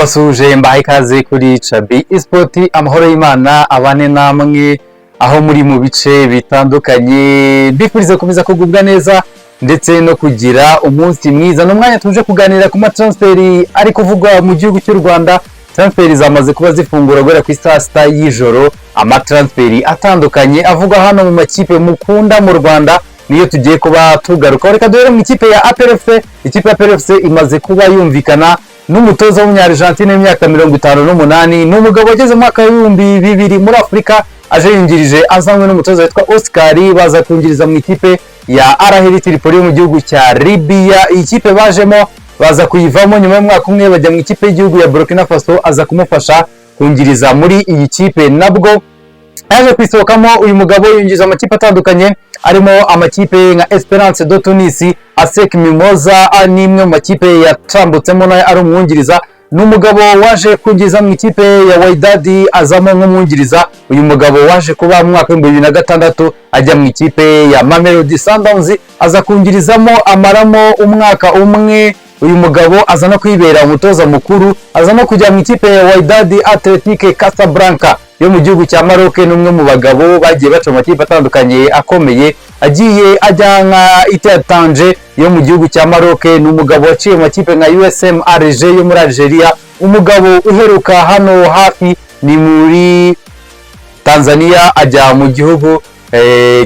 Ndabasuhuje, mbahaye ikaze kuri Cabi Esport. Amahoro y'Imana abane namwe aho muri mu bice bitandukanye. Mbifuriza gukomeza kugubwa neza ndetse no kugira umunsi mwiza. Ni umwanya tuje kuganira ku matransfer ari kuvugwa mu gihugu cy'u Rwanda. Transfer zamaze kuba zifungura guhera ku saa 6 y'ijoro. Amatransfer atandukanye avugwa hano mu makipe mukunda mu Rwanda niyo tugiye kuba tugarukaho. Reka duhere mu ikipe ya APR FC. Ikipe ya APR FC imaze kuba yumvikana n'umutoza w'Umunya-Argentine w'imyaka 58. Ni umugabo wageze mu mwaka w'2000 muri Afurika, aje yungirije, azanywe n'umutoza witwa Oscar, baza kungiriza mu ikipe ya Al Ahli Tripoli yo mu gihugu cya Libya. Iyi kipe bajemo, baza kuyivamo nyuma y'umwaka umwe, bajya mu ikipe y'igihugu ya Burkina Faso, aza kumufasha kungiriza muri iyi kipe, nabwo yaje kwisohokamo. Uyu mugabo yinjiza amakipe atandukanye, arimo amakipe nka Esperance de Tunis, ASEC Mimosa ni imwe mu makipe yatambutsemo nayo ari umwungiriza. Ni umugabo waje kwinjiza mu ikipe ya Wydad, azamo nk'umwungiriza. Uyu mugabo waje kuba mu mwaka w'2006 ajya mu ikipe ya Mamelodi Sundowns, aza kungirizamo, amaramo umwaka umwe. Uyu mugabo aza no kwibera umutoza mukuru, aza no kujya mu ikipe ya Wydad Athletic Casablanca yo mu gihugu cya Maroc. Ni umwe mu bagabo bagiye baca mu makipe atandukanye akomeye, agiye ajya nka Ittihad Tanger yo mu gihugu cya Maroc. Ni umugabo waciye mu makipe nka USM Alger yo muri Algeria. Umugabo uheruka hano hafi ni muri Tanzania, ajya mu gihugu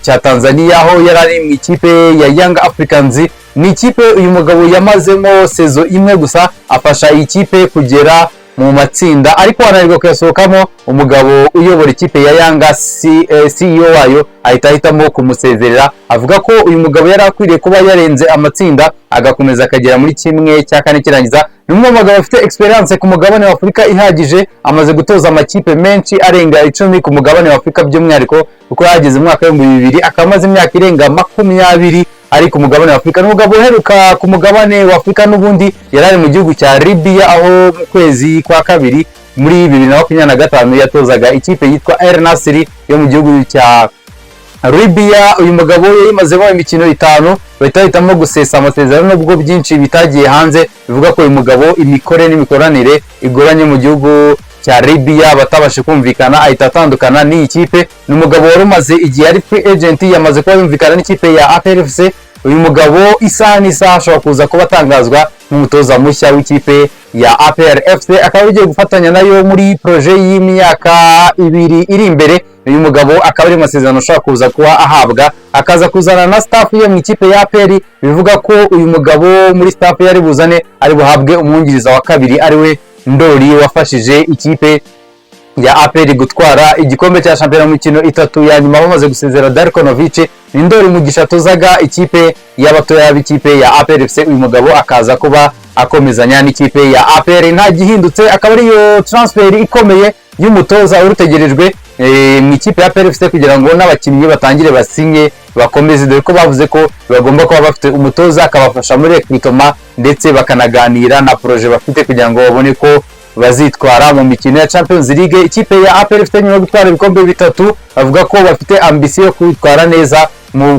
cya Tanzania aho yari ari mu ikipe ya Young Africans. Ni ikipe uyu mugabo yamazemo saison imwe gusa, afasha iyi kipe kugera mu matsinda ariko ananirwa kuyasohokamo. Umugabo uyobora ikipe ya Yanga, CEO wayo, ahita ahitamo kumusezerera, avuga ko uyu mugabo yari akwiriye kuba yarenze amatsinda, agakomeza akagera muri 1/4 kirangiza. Ni umwe mu bagabo bafite experience ku mugabane wa Afurika ihagije, amaze gutoza amakipe menshi arenga 10 ku mugabane wa Afurika by'umwihariko, kuko yageze mu mwaka w'2000, akaba amaze imyaka irenga 20 ari ku mugabane wa Afurika. Ni umugabo uheruka ku mugabane wa Afurika n'ubundi yari ari mu gihugu cya Libya, aho mu kwezi kwa kabiri muri 2025 yatozaga ikipe yitwa El Nasri yo mu gihugu cya Libya. Uyu mugabo yayimazemo imikino itanu, bahita bahitamo gusesa amasezerano, nubwo byinshi bitagiye hanze bivuga ko uyu mugabo imikorere n'imikoranire igoranye mu gihugu cya Libya, batabashe kumvikana, ahita atandukana n'iyi kipe. Ni umugabo wari umaze igihe ari free agent, yamaze kuba yumvikana n'ikipe ya APR FC. Uyu mugabo isaha n'isaha ashobora kuza kuba atangazwa nk'umutoza mushya w'ikipe ya APR FC, akaba agiye gufatanya nayo muri projet y'imyaka 2 iri imbere. Uyu mugabo akaba ari mu masezerano ashobora kuza kuba ahabwa, akaza kuzana na staff ye mu ikipe ya APR. Bivuga ko uyu mugabo muri staff ye ari buzane, ari buhabwe umwungiriza wa kabiri, ariwe Ndori wafashije ikipe ya APR gutwara igikombe cya shampiyona mu mikino itatu ya nyuma bamaze gusezera Darko Novic. Ni Ndori Mugisha atozaga ikipe y'abatoya b'ikipe ya APR FC. Uyu mugabo akaza kuba akomezanya n'ikipe ya APR nta gihindutse, akaba ariyo transfer ikomeye y'umutoza urutegerejwe mu ikipe ya APR FC, kugira ngo n'abakinnyi batangire basinye bakomeze, dore ko bavuze ko bagomba kuba bafite umutoza akabafasha muri recruitment, ndetse bakanaganira na projet bafite kugira ngo babone ko bazitwara mu mikino ya Champions League. Ikipe ya APR ifite nyuma yo gutwara ibikombe bitatu, bavuga ko bafite ambition yo kwitwara neza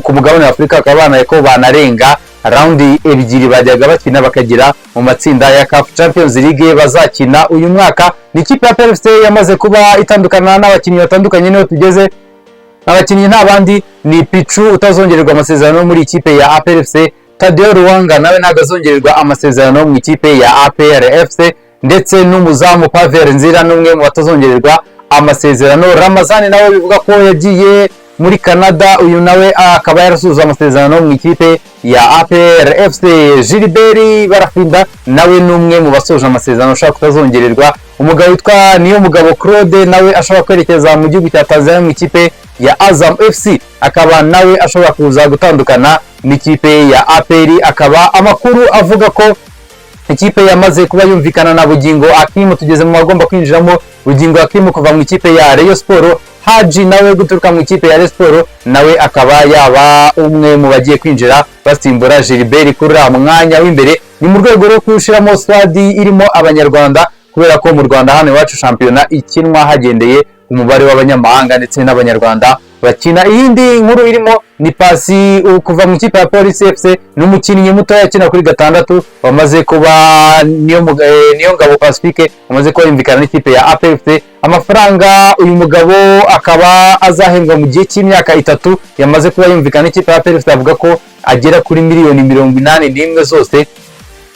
ku mugabane wa Afurika, bakaba banaye ko banarenga round ebyiri bajyaga bakina, bakagera mu matsinda ya CAF Champions League bazakina uyu mwaka. Ni ikipe ya APR FC yamaze kuba itandukana n'abakinnyi batandukanye. Niho tugeze, abakinnyi nta bandi ni Pichu utazongererwa amasezerano muri ikipe ya APR FC, Tadeo Ruwanga nawe ntabwo azongererwa amasezerano mu ikipe ya APR FC, ndetse n'umuzamu Pavel Nzira n'umwe mu batazongererwa amasezerano. Ramazani nawe bivuga ko yagiye muri Canada, uyu nawe akaba yarasuza amasezerano mu ikipe ya APR FC. Gilbert Barafinda nawe ni umwe mu basoje amasezerano ushobora kutazongererwa. Umugabo witwa niyo mugabo Claude nawe ashobora kwerekeza mu gihugu cya Tanzania mu ikipe ya Azam FC, akaba nawe ashobora kuza gutandukana n'ikipe ya APR. Akaba amakuru avuga ko ikipe yamaze kuba yumvikana na Bugingo Hakim. Tugeze mu bagomba kwinjiramo: Bugingo Hakim kuva mu ikipe ya Rayon Sport, Haji nawe guturuka mu ikipe ya Rayon Sport, nawe akaba yaba umwe mu bagiye kwinjira basimbura Gilbert kuri uriya mwanya w'imbere. Ni mu rwego rwo kuwushyiramo squad irimo Abanyarwanda, kubera ko mu Rwanda hano iwacu shampiyona ikinwa hagendeye umubare w'abanyamahanga ndetse n'Abanyarwanda. bakina. Iyindi nkuru irimo ni pasi kuva mu ikipe ya Police FC, ni umukinnyi mutoya akina kuri gatandatu wamaze kuba niyo ngabo Pacifique, wamaze kuba yumvikana n'ikipe ya APR FC. Amafaranga uyu mugabo akaba azahembwa mu gihe cy'imyaka 3 yamaze kuba yumvikana n'ikipe ya APR FC, avuga ko agera kuri miliyoni 81 zose,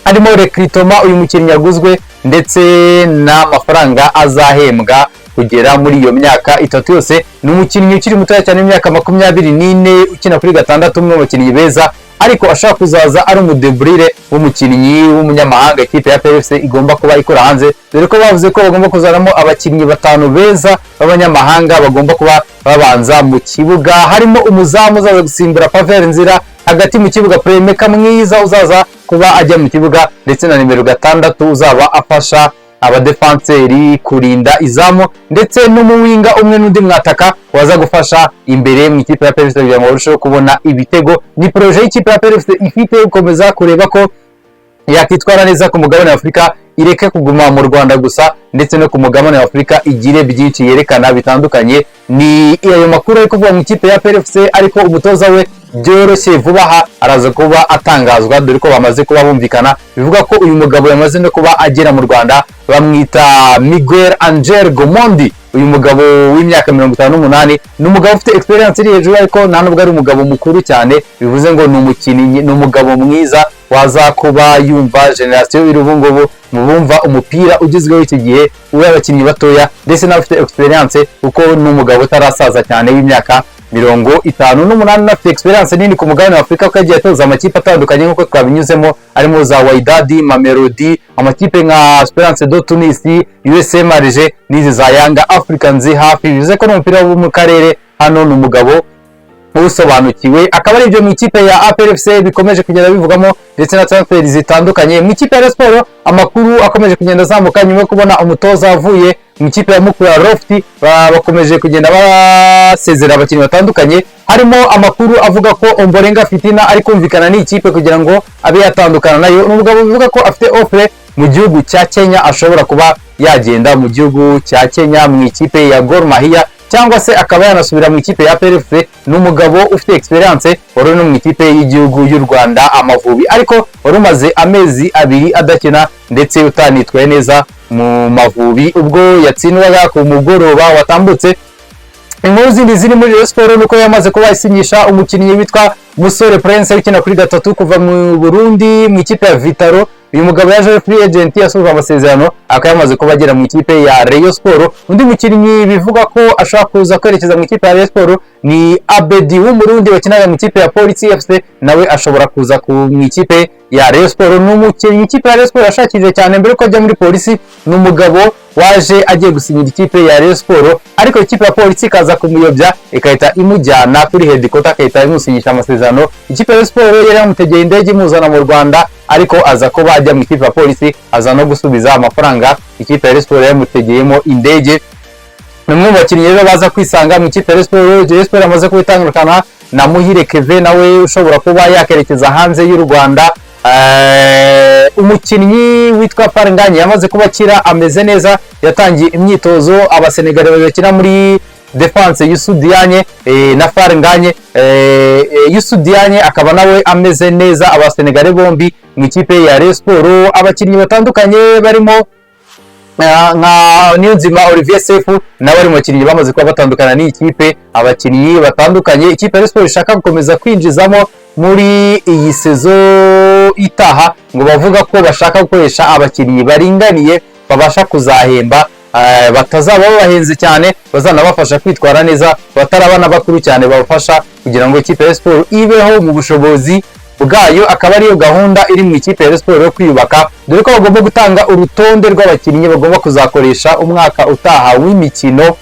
harimo recrutement uyu mukinnyi yaguzwe ndetse n'amafaranga azahembwa kugera muri iyo myaka 3 yose. Ni umukinnyi ukiri mutoya cyane w'imyaka 24 ukina kuri gatandatu, umwe mu bakinnyi beza, ariko ashobora kuzaza ari umu doublure w'umukinnyi w'umunyamahanga ikipe ya APR FC igomba kuba ikora hanze, dore ko bavuze ko bagomba kuzanamo abakinnyi batanu beza b'abanyamahanga bagomba kuba babanza mu kibuga, harimo umuzamu uzaza gusimbura Pavel Nzira, hagati mu kibuga playmaker mwiza uzaza kuba ajya mu kibuga, ndetse na nimero 6 uzaba afasha abadefanseri kurinda izamu, ndetse n'umu winger umwe n'undi mwataka waza gufasha imbere mu ikipe ya APR FC kugira ngo barusheho kubona ibitego. Ni projet y'ikipe ya APR FC ifite gukomeza kureba ko yakitwara neza ku mugabane wa Afurika, ireke kuguma mu Rwanda gusa, ndetse no ku mugabane wa Afurika igire byinshi yerekana bitandukanye. Ni ayo makuru ari kuvuga mu ikipe ya APR FC, ariko umutoza we byoroshye vuba aha araza kuba atangazwa, dore ko bamaze kuba bumvikana. Bivuga ko uyu mugabo yamaze no kuba agera mu Rwanda, bamwita Miguel Angel Gomondi. Uyu mugabo w'imyaka 58 ni umugabo ufite experience iri hejuru, ariko nta nubwo ari umugabo mukuru cyane, bivuze ngo ni umukinnyi, ni umugabo mwiza waza kuba yumva génération iri ubu ngubu, mu bumva umupira ugezweho iki gihe w'abakinnyi batoya ndetse n'abafite experience, kuko ni umugabo utarasaza cyane w'imyaka 58, unafite experience nini ku mugabane wa Afurika, kuko yagiye atoza amakipe atandukanye nk'uko twabinyuzemo, arimo za Wydad, Mamelodi, amakipe nka Esperance de Tunis, USM Alger n'izi za Yanga Africans hafi, bivuze ko n'umupira wo mu karere hano ni umugabo usobanukiwe. Akaba ari ibyo mu ikipe ya APR FC bikomeje kugenda bivugamo, ndetse na transfer zitandukanye. Mu ikipe ya Rayon Sports amakuru akomeje kugenda azamuka nyuma yo kubona umutoza avuye mu ikipe ya Mukura Lofti, bakomeje kugenda basezera abakinnyi batandukanye, harimo amakuru avuga ko Ombolenga Fitina ari kumvikana n'ikipe kugira ngo abe yatandukana nayo. Ni umugabo bivuga ko afite offre mu gihugu cya Kenya, ashobora kuba yagenda mu gihugu cya Kenya mu ikipe ya Gor Mahia, cyangwa se akaba yanasubira mu ikipe ya APR FC. Ni umugabo ufite experience, wari uri no mu ikipe y'igihugu y'u Rwanda Amavubi, ariko wari umaze amezi 2 adakina ndetse utanitwaye neza mu Mavubi ubwo yatsindwaga ku mugoroba watambutse. Inkuru zindi ziri muri Rayon Sports nuko yamaze kuba isinyisha umukinnyi witwa Musore Prince ukina kuri gatatu kuva mu Burundi mu ikipe ya Vital'O. Uyu mugabo yaje ari free agent, yasoje amasezerano, akaba yamaze kuba agera mu ikipe ya Rayon Sports. Undi mukinnyi bivuga ko ashobora kuza kwerekeza mu ikipe ya Rayon Sports ni Abedi w'Umurundi wakinaga mu ikipe ya Police FC, nawe ashobora kuza mu ikipe ya Rayon Sports. Ni umukinnyi ikipe ya Rayon Sports yashakishije cyane mbere ko ajya muri Polisi. Ni umugabo waje agiye gusinyira ikipe ya Rayon Sports, ariko ikipe ya Polisi ikaza kumuyobya, igahita imujyana kuri headquarter, akahita imusinyisha amasezerano. Ikipe ya Rayon Sports yari yamutegeye indege imuzana mu Rwanda, ariko aza kuba ajya mu ikipe ya Polisi, aza no gusubiza amafaranga ikipe ya Rayon Sports yamutegeyemo indege. Ni umwe mu bakinnyi rero baza kwisanga mu ikipe ya Rayon Sports. Rayon Sports amaze kubitandukana na Muhire Kevin, nawe ushobora kuba yakerekeza hanze y'u Rwanda. Umukinnyi witwa Fall Ngagne yamaze kuba akira, ameze neza, yatangiye imyitozo. Abasenegali babiri bakina muri defense, Youssou Diagne na Fall Ngagne, Youssou Diagne akaba nawe ameze neza, Abasenegali bombi mu ikipe ya Rayon Sports. Abakinnyi batandukanye barimo nka Niyonzima Olivier Sefu nawe ari mu bakinnyi bamaze kuba batandukana n'iyi kipe. Abakinnyi batandukanye ikipe ya Rayon Sports ishaka gukomeza kwinjizamo muri iyi saison itaha, ngo bavuga ko bashaka gukoresha abakinnyi baringaniye babasha kuzahemba, batazaba babahenze cyane, bazanabafasha kwitwara neza, batarabana bakuru cyane, babafasha kugira ngo ikipe ya Rayon Sports ibeho mu bushobozi bwayo. Akaba ariyo gahunda iri mu ikipe ya Rayon Sports yo kwiyubaka, dore ko bagomba gutanga urutonde rw'abakinnyi bagomba kuzakoresha umwaka utaha w'imikino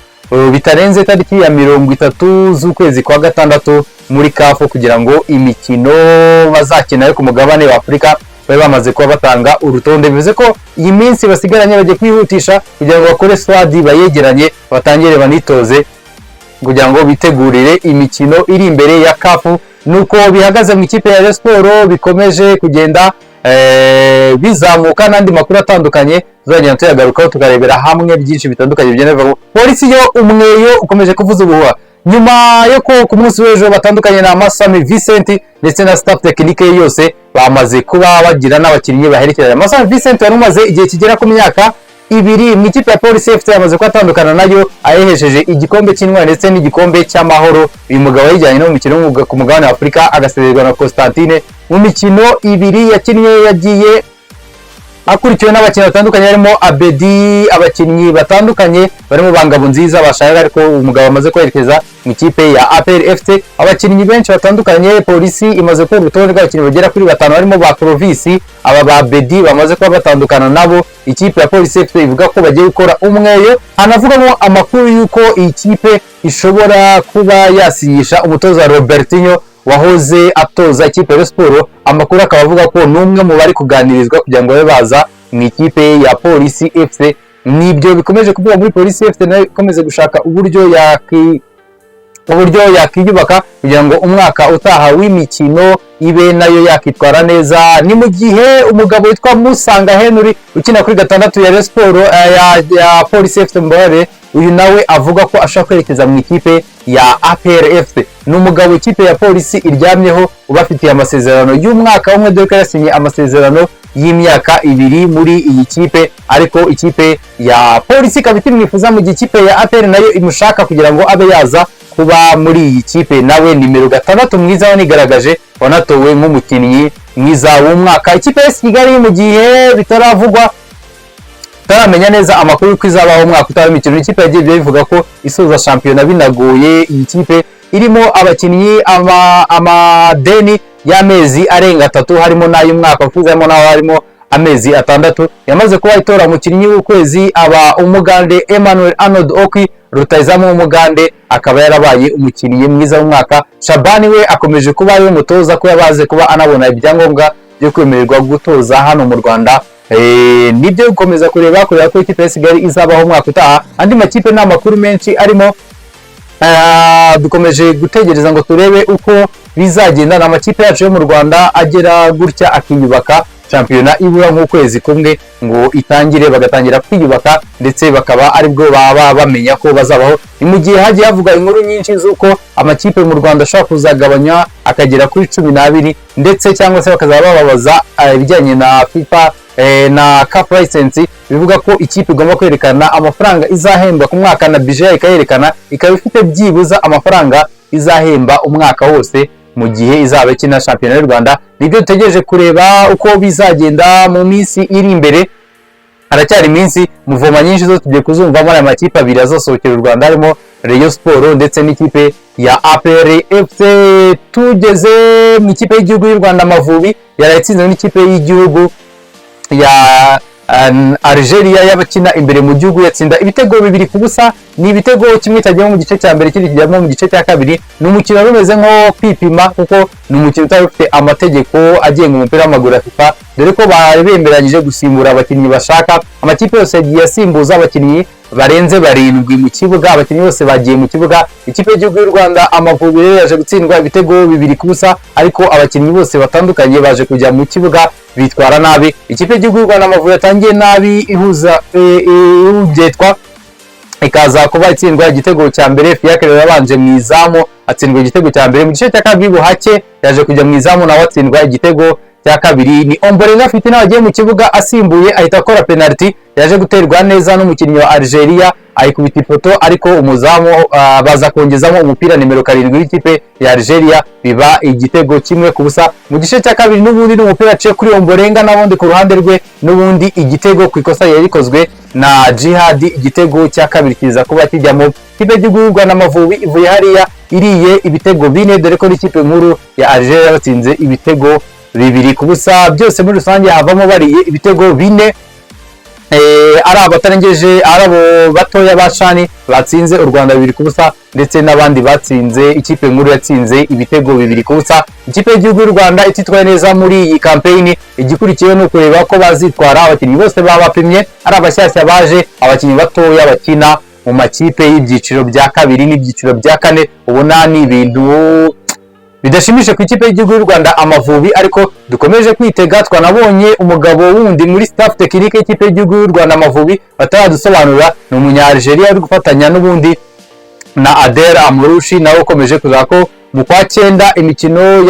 bitarenze tariki ya 30 z'ukwezi kwa gatandatu muri CAF, kugira ngo imikino bazakina yo ku mugabane wa Afurika babe bamaze kuba batanga urutonde. Bivuze ko iyi minsi basigaranye bagiye kwihutisha kugira ngo bakore squad, bayegeranye, batangire banitoze kugira ngo bitegurire imikino iri imbere ya CAF. Nuko bihagaze mu ikipe ya Rayon Sports, bikomeje kugenda bizamuka, n'andi makuru atandukanye tuzagenda tuyagarukaho, tukarebera hamwe byinshi bitandukanye bigenda bivamo. Polisi yo umweyo ukomeje kuvuza ubuhuha. Nyuma yo ko ku munsi w'ejo batandukanye na Masami Vincent ndetse na staff technique ye yose, bamaze kuba bagira n'abakinnyi baherekeranye. Masami Vincent wari umaze igihe kigera ku myaka 2 mu ikipe ya Police FC yamaze kuba nayo ayihesheje igikombe cy'intwari ndetse n'igikombe cy'amahoro. Uyu mugabo yajyanye no mu mukino ku mugabane wa Afurika, agasezererwa na Constantine. Mu mikino 2 yakinnye yagiye akurikiwe n'abakinnyi batandukanye harimo Abedi, abakinnyi batandukanye barimo Bangabo Nziza bashaka, ariko umugabo amaze kwerekeza mu ikipe ya APR FC. Abakinnyi benshi batandukanye, Polisi imaze gukora urutonde rw'abakinnyi bagera kuri batanu barimo ba Clovis, aba ba Bedi bamaze kuba batandukana nabo. Ikipe ya Polisi FC ivuga ko bagiye gukora umweyo. Hanavugamo amakuru y'uko iyi kipe ishobora kuba yasinyisha umutoza Robertinho wahoze atoza ikipe ya Sport. Amakuru akaba avuga ko n'umwe mu bari kuganirizwa kugira ngo babe baza mu ikipe ya Polisi FC. Nibyo bikomeje kuvuga muri Polisi FC, nayo ikomeze gushaka uburyo yakiyubaka kugira ngo umwaka utaha w'imikino ibe nayo yakitwara neza. Ni mu gihe umugabo witwa Musanga Henry ukina kuri 6 ya Rayon Sport, ya Polisi FC Mubare, uyu nawe avuga ko ashaka kwerekeza mu ikipe ya APR FC. Ni umugabo ikipe ya Polisi iryamyeho, ubafitiye amasezerano y'umwaka umwe, dore ko yasinye amasezerano y'imyaka 2 muri iyi kipe, ariko ikipe ya Polisi ikaba ikimwifuza, mu gihe ikipe ya APR nayo imushaka kugira ngo abe yaza kuba muri iyi kipe. Nawe nimero 6 mwiza wanigaragaje, wanatowe nk'umukinnyi mwiza w'umwaka. Ikipe ya Kigali, mu gihe bitaravugwa, tutaramenya neza amakuru y'uko izabaho umwaka utaha w'imikino, ikipe yagiye bivuga ko isoza shampiyona binagoye. Iyi kipe irimo abakinnyi amadeni y'amezi arenga 3, harimo n'ay'umwaka ushize, harimo n'aho harimo amezi 6. Yamaze kuba itora umukinnyi w'ukwezi, aba umugande Emmanuel Arnold Okwi, rutahizamu w'umugande, akaba yarabaye umukinnyi mwiza w'umwaka. Shabani we akomeje kuba ari umutoza, ko yabaze kuba anabona ibyangombwa byo kwemererwa gutoza hano mu Rwanda. Nibyo gukomeza kureba ko ikipe ya Kigali izabaho umwaka utaha. Andi makipe ni amakuru menshi arimo, dukomeje gutegereza ngo turebe uko bizagenda. Ni amakipe yacu yo mu Rwanda agera gutya akiyubaka, shampiyona ibura nk'ukwezi kumwe ngo itangire, bagatangira kwiyubaka, ndetse bakaba aribwo baba bamenya ko bazabaho. Ni mu gihe hagiye havuga inkuru nyinshi z'uko amakipe mu Rwanda ashobora kuzagabanya akagera kuri 12, ndetse cyangwa se bakazaba bababaza ibijyanye na FIFA na CAF license, bivuga ko ikipe igomba kwerekana amafaranga izahembwa ku mwaka na budget yayo ikayerekana, ikaba ifite byibuza amafaranga izahemba umwaka wose mu gihe izaba ikina shampiyona y'u Rwanda. Nibyo dutegereje kureba uko bizagenda mu minsi iri imbere. Haracyari iminsi, mouvement nyinshi zo tugiye kuzumva muri aya makipe abiri azasohokera u Rwanda, harimo Rayon Sport ndetse n'ikipe ya APR FC. Tugeze mu ikipe y'igihugu y'u Rwanda Amavubi, yaraye itsinzwe n'ikipe y'igihugu ya Algeria y'abakina imbere mu gihugu, yatsinda ibitego 2-0. Ni ibitego kimwe cyagiyemo mu gice cya mbere, ikindi kijyamo mu gice cya kabiri. Ni umukino wari umeze nko kwipima, kuko ni umukino utari ufite amategeko agenga umupira w'amaguru ya FIFA, dore ko bari bemeranyije gusimbura abakinnyi bashaka. Amakipe yose yagiye asimbuza abakinnyi barenze barindwi mu kibuga, abakinnyi bose bagiye mu kibuga. Ikipe y'igihugu y'u Rwanda Amavubi rero yaje gutsindwa ibitego 2-0, ariko abakinnyi bose batandukanye baje kujya mu kibuga bitwara nabi. Ikipe y'igihugu y'u Rwanda Amavubi yatangiye nabi, ihuza ihugetwa, ikaza kuba itsindwa igitego cya mbere. Fiacre yabanje mu izamu atsindwa igitego cya mbere. Mu gice cya kabiri Buhake yaje kujya mu izamu, nawe atsindwa igitego cya kabiri. Ni Ombolenga afite nawe agiye mu kibuga asimbuye, ahita akora penalty yaje guterwa neza n'umukinnyi wa Algeria, ayikubita ipoto, ariko umuzamu baza kongezamo umupira nimero 7 w'ikipe ya Algeria, biba igitego 1-0. Mu gice cya kabiri n'ubundi ni umupira aciye kuri Ombolenga, n'ubundi ku ruhande rwe, n'ubundi igitego ku ikosa yari rikozwe na Jihad, igitego cya kabiri kiza kuba kijyamo. Ikipe y'igihugu y'u Rwanda Amavubi ivuye hariya iriye ibitego 4, dore ko n'ikipe nkuru ya Algeria yabatsinze ibitego 2-0. Byose muri rusange havamo bariye ibitego 4, ari abatarengeje, ari abo batoya ba CHAN batsinze u Rwanda 2-0, ndetse n'abandi batsinze, ikipe nkuru yatsinze ibitego 2-0. Ikipe y'igihugu y'u Rwanda ititwaye neza muri iyi campaign. Igikurikiyeho ni ukureba ko bazitwara. Abakinnyi bose babapimye, ari abashyashya baje, abakinnyi batoya bakina mu makipe y'ibyiciro bya kabiri n'ibyiciro bya kane, ubona ni ibintu bidashimishije ku ikipe y'igihugu y'u Rwanda Amavubi, ariko dukomeje kwitega. Twanabonye umugabo wundi muri staff technique y'ikipe y'igihugu y'u Rwanda Amavubi bataradusobanurira, ni umunya Algeria uri gufatanya n'ubundi Na Adel Amrouche nawe ukomeje kuza ko mu kwa cyenda imikino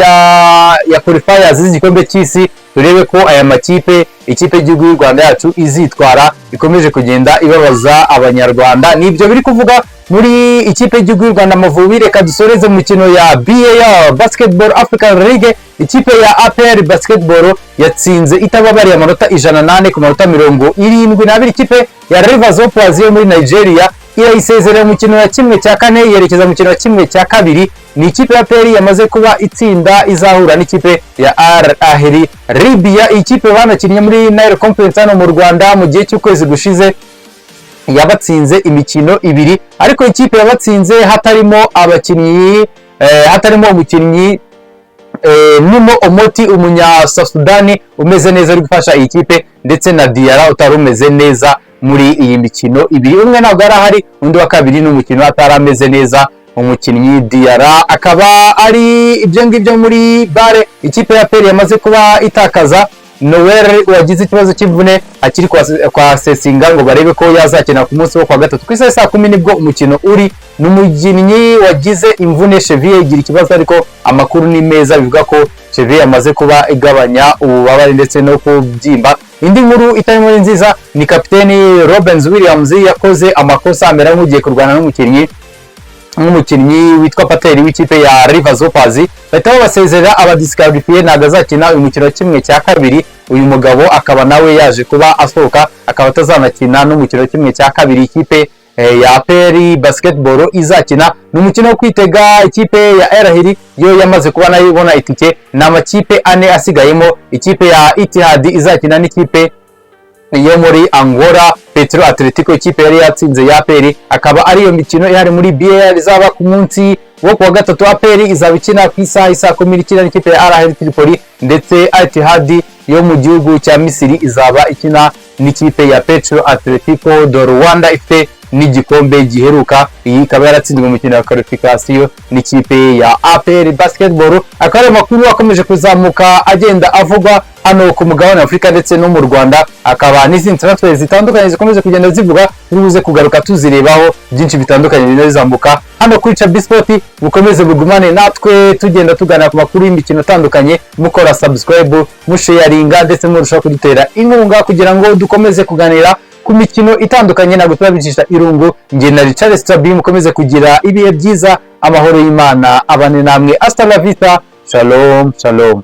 ya qualifiers z'igikombe cy'isi, turebe ko aya makipe, ikipe y'igihugu y'u Rwanda yacu izitwara, ikomeje kugenda ibabaza Abanyarwanda. Nibyo biri kuvuga muri ikipe y'igihugu y'u Rwanda Amavubi. Reka dusoreze mu mikino ya BAL, Basketball African League. Ikipe ya APR Basketball yatsinze itababariye amanota 104 ku manota 72 ikipe ya Rivers Hoopers yo muri Nigeria, irayisezerera mu mukino wa 1/4, yerekeza mu mukino wa 2/kimwe. Ni ikipe ya APR yamaze kuba itsinda, izahura n'ikipe ya Al Ahly Libya. Ikipe banakinnye muri Nile Conference hano mu Rwanda mu gihe cy'ukwezi gushize, yabatsinze imikino ibiri, ariko ikipe yabatsinze hatarimo abakinnyi, hatarimo umukinnyi Nimo Omoti, umunya Sudani umeze neza uri gufasha iyi kipe, ndetse na Diarra utari umeze neza muri iyi mikino ibiri. Umwe ntabwo yari ahari, undi wa kabiri ni umukino atari ameze neza, umukinnyi Diarra. Akaba ari ibyo ngibyo muri BAL. Ikipe ya APR yamaze kuba itakaza Noel wagize ikibazo cy'imvune, akiri kwa sesinga ngo barebe ko yazakina ku munsi wo kwa gatatu ku isaha saa 10, nibwo umukino uri. Ni umukinnyi wagize imvune, cheville igira ikibazo, ariko amakuru ni meza, bivuga ko cheville yamaze kuba igabanya ububabare ndetse no kubyimba. Indi nkuru itarimo nziza ni kapiteni Robens Williams yakoze amakosa, amera nk'ugiye kurwana n'umukinnyi witwa Pateri w'ikipe ya Rivers Hoopers, bahita babasezerera, abadisqualifié, ntabwo azakina uyu mukino wa 1/2. Uyu mugabo akaba nawe yaje kuba asohoka, akaba atazanakina n'umukino wa 1/2 ikipe ya APR Basketball izakina. Ni umukino wo kwitega. Ikipe ya Al Ahly yo yamaze kuba nayo ibona itike. Ni amakipe ane asigayemo: ikipe ya Etihad izakina n'ikipe yo muri Angola, Petro Atletico, ikipe yari yatsinze ya APR. Akaba ariyo mikino ihari muri BAL izaba ku munsi wo kuwa gatatu. APR izaba ikina ku isaha isaa 10, ikina n'ikipe ya Al Ahly Tripoli, ndetse Etihad yo mu gihugu cya Misiri izaba ikina n'ikipe ya Petro Atletico de Luanda, ifite n'igikombe giheruka. Iyi ikaba yaratsinzwe mu mukino wa qualification n'ikipe ya APR Basketball. Akaba ari amakuru akomeje kuzamuka agenda avugwa hano ku mugabane wa Afurika ndetse no mu Rwanda, akaba n'izindi transfer zitandukanye zikomeje kugenda zivuga, turi buze kugaruka tuzirebaho byinshi bitandukanye bigenda bizamuka hano kuri Chabi Sport. Mukomeze mugumane natwe, tugenda tuganira ku makuru y'imikino itandukanye, mukora subscribe, musharinga, ndetse murushaho kudutera inkunga kugira ngo dukomeze kuganira ku mikino itandukanye. Ntabwo turabicisha irungu. Njye na Richard Strabi, mukomeze kugira ibihe byiza, amahoro y'Imana abane namwe. Hasta la vista, shalom shalom.